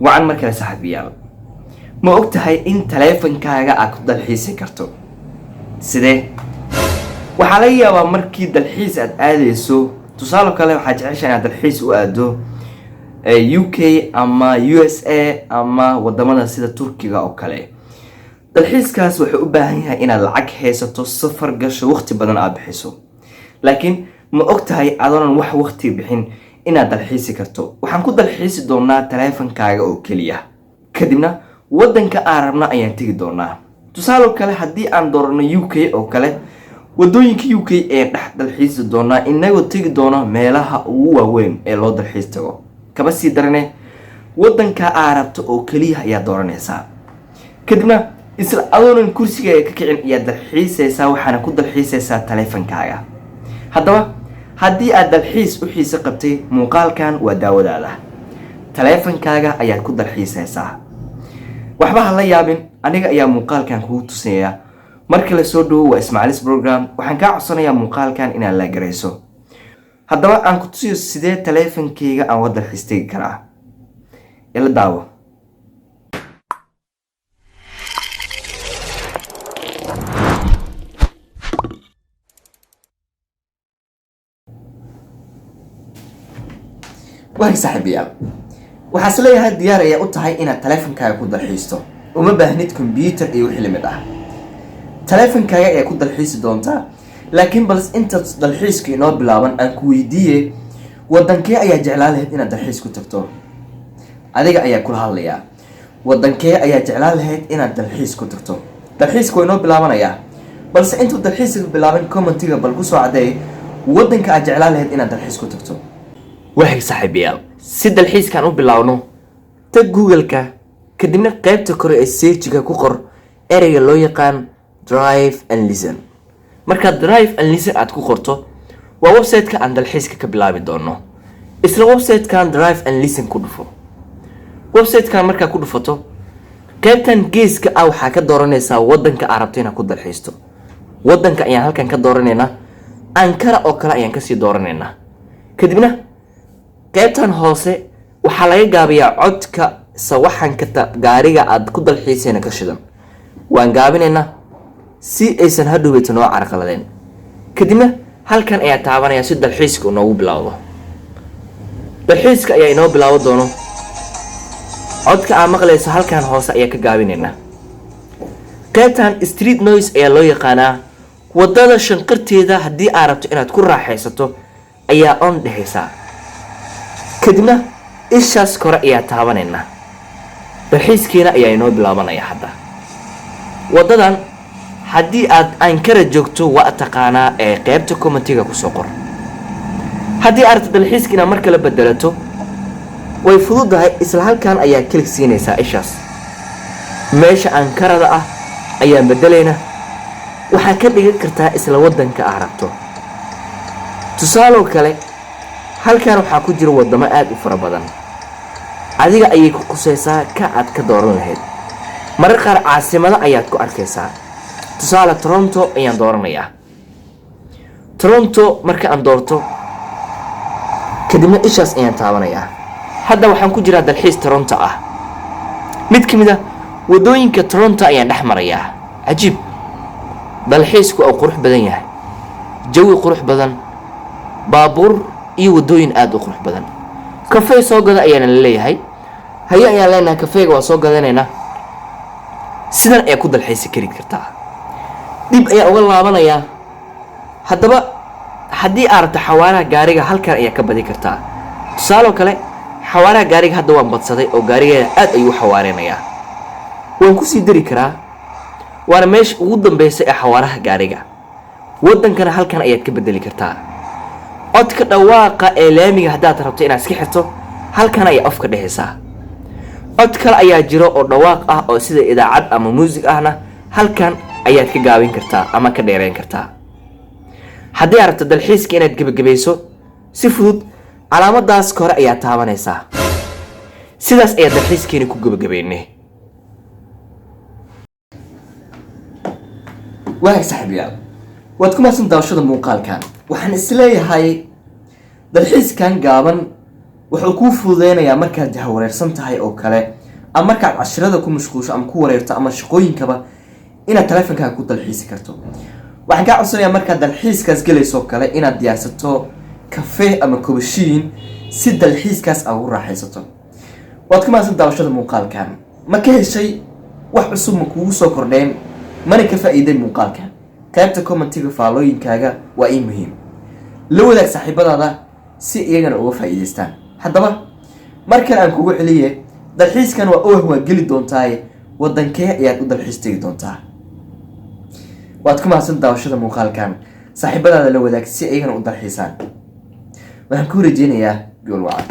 Wacan mar kale, saaxiibayaal. Ma og tahay in taleefankaaga aad ku dalxiisi karto? Sidee? Waxaa laga yaabaa markii dalxiis aad aadeyso, tusaale kale, waxaad jeceshahay inaad dalxiis u aado UK ama USA ama wadamada sida Turkiga oo kale. Dalxiiskaas wuxuu u baahan yahay inaad lacag haysato, safar gasho, waqti badan aad bixiso. Laakiin ma og tahay adoonan wax waqti bixin inaad dalxiisi karto? Waxaan ku dalxiisi doonaa taleefankaaga oo keliya, kadibna wadanka aan rabna ayaan tegi doonaa. Tusaale kale, haddii aan doorano UK oo kale, wadooyinka UK ee dhex dalxiisi doonaa, inagoo tegi doono meelaha ugu waaweyn ee loo dalxiis tago. Kaba sii darane, wadanka aa rabto oo keliya ayaa dooranaysaa, kadibna isla adoonan kursigaaga ka kicin ayaad dalxiisaysaa, waxaana ku dalxiisaysaa taleefankaaga. Haddaba haddii aad dalxiis u xiise qabtay, muuqaalkan waa daawadaada. Taleefankaaga ayaad ku dalxiisaysaa. Waxba ha la yaabin, aniga ayaa muuqaalkan kugu tusinaya. Marka la soo dhawo, waa Ismaaciilis Program. Waxaan kaa codsanayaa muuqaalkan inaad la garayso. Haddaba aan ku tusiyo sidee taleefankeyga aan uga dalxiis tegi karaa. Ila daawo. Waay saaxiibayaal, waxaa is leeyahay diyaar ayaa u tahay inaad taleefankaaga ku dalxiisto. Uma baahnid computer iyo wixii lamid ah, taleefankaaga ayaa ku dalxiisi doontaa. Laakiin balse intaad dalxiiska inoo bilaaban, aan ku weydiiye: wadankee ayaa jeclaan lahayd inaad dalxiis ku tagto? Adiga ayaa kula hadlayaa. Wadankee ayaa jeclaan lahayd inaad dalxiis ku tagto? Dalxiiska waa inoo bilaabanayaa, balse intuu dalxiiska bilaaban, commentiga bal kusoo cadeey wadanka aad jeclaan lahayd inaad dalxiis ku tagto. Wahay saaxiibayaal, si dalxiiskaan u bilaawno, tag Google-ka, kadibna qaybta kore ee searchiga ku qor ereyga loo yaqaan "Drive and Listen". Markaad "Drive and Listen" aad ku qorto, waa website-ka aan dalxiiska ka bilaabi doono. Isla website-kan "Drive and Listen" ku dhufo. Website-kan markaa ku dhufato, qaybtan geeska ah waxaa ka dooranaysaa wadanka aad rabto inaad ku dalxiisto. Wadanka ayaan halkan ka dooranaynaa, Ankara oo kale ayaan kasii dooranaynaa. Kadibna qaybtan hoose waxaa laga gaabiyaa codka sawaxanka gaariga aad ku dalxiisayna ka shidan. Waan gaabinaynaa si aysan hadhoweyta noo carqaladeen. Kadibna halkan ayaa taabanaya si dalxiiska inoogu bilowdo. Dalxiiska ayaa inoo bilaabo doono. Codka aa maqlayso halkan hoose ayaa ka gaabinaynaa. Qaybtan "street noise" ayaa loo yaqaanaa. Wadada shanqarteeda haddii aad rabto inaad ku raaxaysato ayaa on dhehaysaa, kadibna ishaas kore ayaa taabanaynaa. Dalxiiskiina ayaa inoo bilaabanaya. Hadda wadadan haddii aad Ankara joogto waa taqaanaa ee qeybta commentiga kusoo qor. Haddii aad rabto dalxiiska inaad mar kale bedelato, way fududahay. Isla halkan ayaa click siinaysaa ishaas. Meesha Ankarada ah ayaan bedelaynaa. Waxaad ka dhigan kartaa isla wadanka aad rabto. Tusaaloo kale, halkan waxaa ku jira wadamo aada u fara badan. Adiga ayay ku qusaysaa ka aad ka dooran lahayd. Marar qaar caasimado ayaad ku arkaysaa. Tusaale, Toronto ayaan dooranayaa. Toronto marka aan doorto, kadibna ishaas ayaan taabanayaa. Hadda waxaan ku jiraa dalxiis Toronto ah. Mid ka mid a waddooyinka Toronto ayaan dhex marayaa. Cajiib, dalxiisku uu qurux badan yahay, jawi qurux badan, baabuur iyo waddooyin aada u qurux badan. Kafey soo gada ayaana la leeyahay. Haye ayaan leenahay, kafeyga waa soo gadanaynaa. Sidan ayaa ku dalxiisi kari kartaa. Dib ayaan uga laabanayaa. Haddaba haddii aad rabto xawaaraha gaariga, halkan ayaa ka badi kartaa. Tusaaloo kale, xawaaraha gaariga hadda waan badsaday oo gaarigeeda aad ayuu u xawaareynayaa. Waan kusii dari karaa, waana meesha ugu dambeysa ee xawaaraha gaariga. Waddankana halkan ayaad ka bedeli kartaa. Codka dhawaaqa ee laamiga haddaad rabto inaad iska xirto, halkan ayaa off ka dhehaysaa. Cod kale ayaa jiro oo dhawaaq ah oo sida idaacad ama muusig ahna, halkan ayaad ka gaabin kartaa ama ka dheereyn kartaa. Haddii aad rabto dalxiiska inaad gebagabayso, si fudud calaamadaas kore ayaa taabanaysaa. Sidaas ayaa dalxiiskeeni ku gebagabeynay. Waag saaxiibayaal, waad ku mahadsan daawashada muuqaalkan. Waxaan isleeyahay dalxiiskan gaaban Wuxuu kuu fududeynayaa markaad jahawareersan tahay oo kale, ama markaad cashirada ku mashquulsho ama ku wareerto ama shaqooyinkaba, inaad taleefonkaaga ku dalxiisi karto. Waxaan kaa codsanayaa markaad dalxiiskaas gelayso kale inaad diyaarsato kafee ama kobashiin si dalxiiskaas aad ugu raaxaysato. Waad ku mahadsan daawashada muuqaalkan. Ma ka heshay? Wax cusub ma kugu soo kordheen? Mana ka faa'iiday muuqaalkan? Qaybta commentiga faalooyinkaaga waa ii muhiim. La wadaag saaxiibadaada si iyagana uga faa'iidaystaan. Haddaba mar kale aan kugu celiye, dalxiiskan waa oh waa geli doontaaye, waddankee ayaad u dalxiis tegi doontaa? Waad ku mahadsan daawashada muuqaalkan. Saaxiibadaada la wadaag si iyagana u dalxiisaan. Waxaan kuu rajeynayaa gool wacan.